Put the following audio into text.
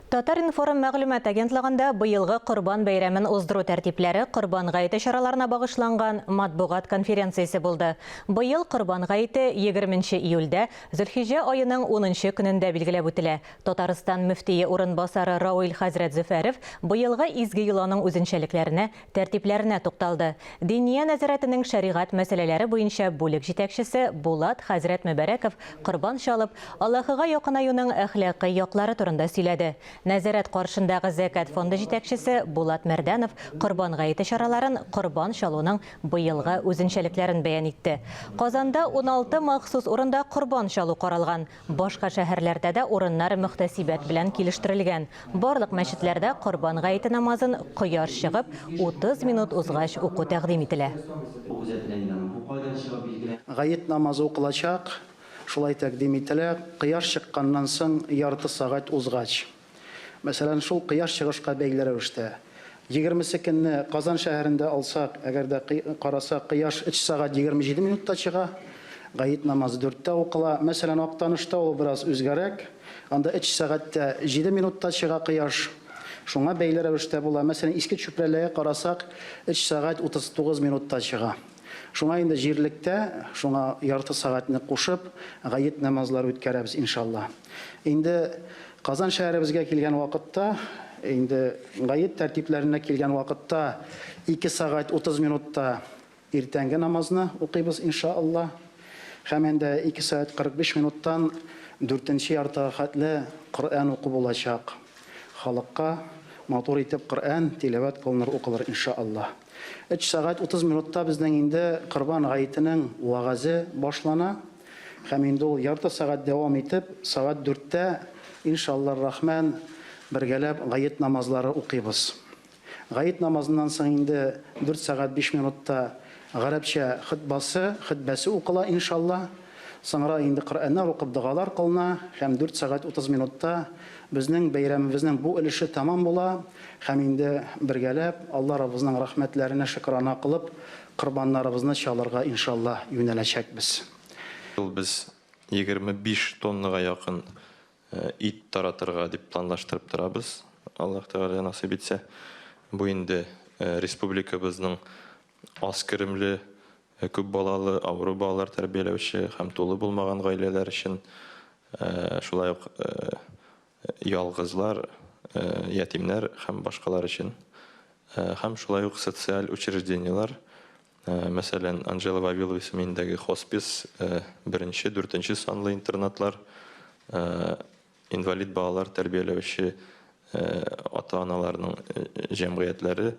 Татар-информ мәгълүмат агентлыгында быелгы Корбан бәйрәмен уздыру тәртипләре, Корбан гаете чараларына багышланган матбугат конференциясе булды. Быел Корбан гаете егерменче июльдә, Зөлхиҗә аеның унынчы көнендә билгеләп үтелә. Татарстан мөфтие урынбасары Рауил хәзрәт Зөфәров быелгы изге йоланың үзенчәлекләренә тәртипләренә тукталды. Диния нәзарәтенең шәригать мәсьәләләре буенча бүлек җитәкчесе Булат хәзрәт Мөбәрәков корбан чалып, Аллаһыга якынаюның әхлакый яклары турында сөйләде. Нәзарәт каршындагы Зәкят фонды җитәкчесе Булат Мәрдәнов Корбан гаете чараларын, корбан чалуның быелгы үзенчәлекләрен бәян итте. Казанда 16 махсус урында корбан чалу каралган. Башка шәһәрләрдә дә урыннар мөхтәсибәт белән килештерелгән. Барлык мәчетләрдә Корбан гаете намазын кояш чыгып, 30 минут узгач уку тәкъдим ителә. Гает намазы укылачак, шулай тәкъдим ителә, кояш чыкканнан соң ярты сәгать узгач. Мәсәлән, шул кояш чыгышка бәйле рәвештә. Егермесе көнне Казан шәһәрендә алсак, әгәр дә карасак, кояш өч сәгать 27 минутта чыга, гает намазы дүрттә укыла. Мәсәлән, Актанышта ул бераз үзгәрәк, анда өч сәгать тә җиде минутта чыга кояш. Шуңа бәйле рәвештә була. Мәсәлән, Иске Чүпрәлегә карасак, өч сәгать 39 минутта чыга. Шуңа инде җирлектә, шуңа ярты сәгатьне кушып, гает намазлары үткәрәбез, иншалла. Инде Казан шәһәребезгә килгән вакытта, инде гает тәртипләренә килгән вакытта, 2 сәгать 30 минутта иртәнге намазны укыйбыз, иншалла. Һәм инде 2 сәгать 45 минуттан дүртенче яртыга хәтле Коръән уку булачак. Халыкка матур итеп Коръән тиләвәт кылыныр, укылыр, иншалла. Өч сәгать 30 минутта безнең инде Корбан гаетенең вәгазе башлана. Һәм инде ул ярты сәгать дәвам итеп, сәгать дүрттә, иншаллар-рахман, бергәләп гает намазлары укыйбыз. Гает намазыннан соң инде дүрт сәгать биш минутта гарәпчә хөтбасы, хөтбәсе укыла, иншалла. Соңра инде Коръәннәр укып догалар кылына һәм дүрт сәгать 30 минутта безнең бәйрәмебезнең бу өлеше тәмам була һәм инде бергәләп Алла Раббыбызның рәхмәтләренә шөкрана кылып корбаннарыбызны чалырга иншалла юнәләчәкбез. Быел без 25 тоннага якын ит таратырга дип планлаштырып торабыз, Аллаһ Тәгалә насыйп итсә. Бу инде республикабызның аз керемле, күп балалы, авыру балалар тәрбияләүче һәм тулы булмаган гаиләләр өчен, шулай ук ялгызлар, ятимнәр һәм башкалар өчен. Һәм шулай ук социаль учреждениеләр, мәсәлән, Анжела Вавилова исемендәге хоспис, беренче, дүртенче санлы интернатлар, инвалид балалар тәрбияләүче ата-аналарның җәмгыятьләре.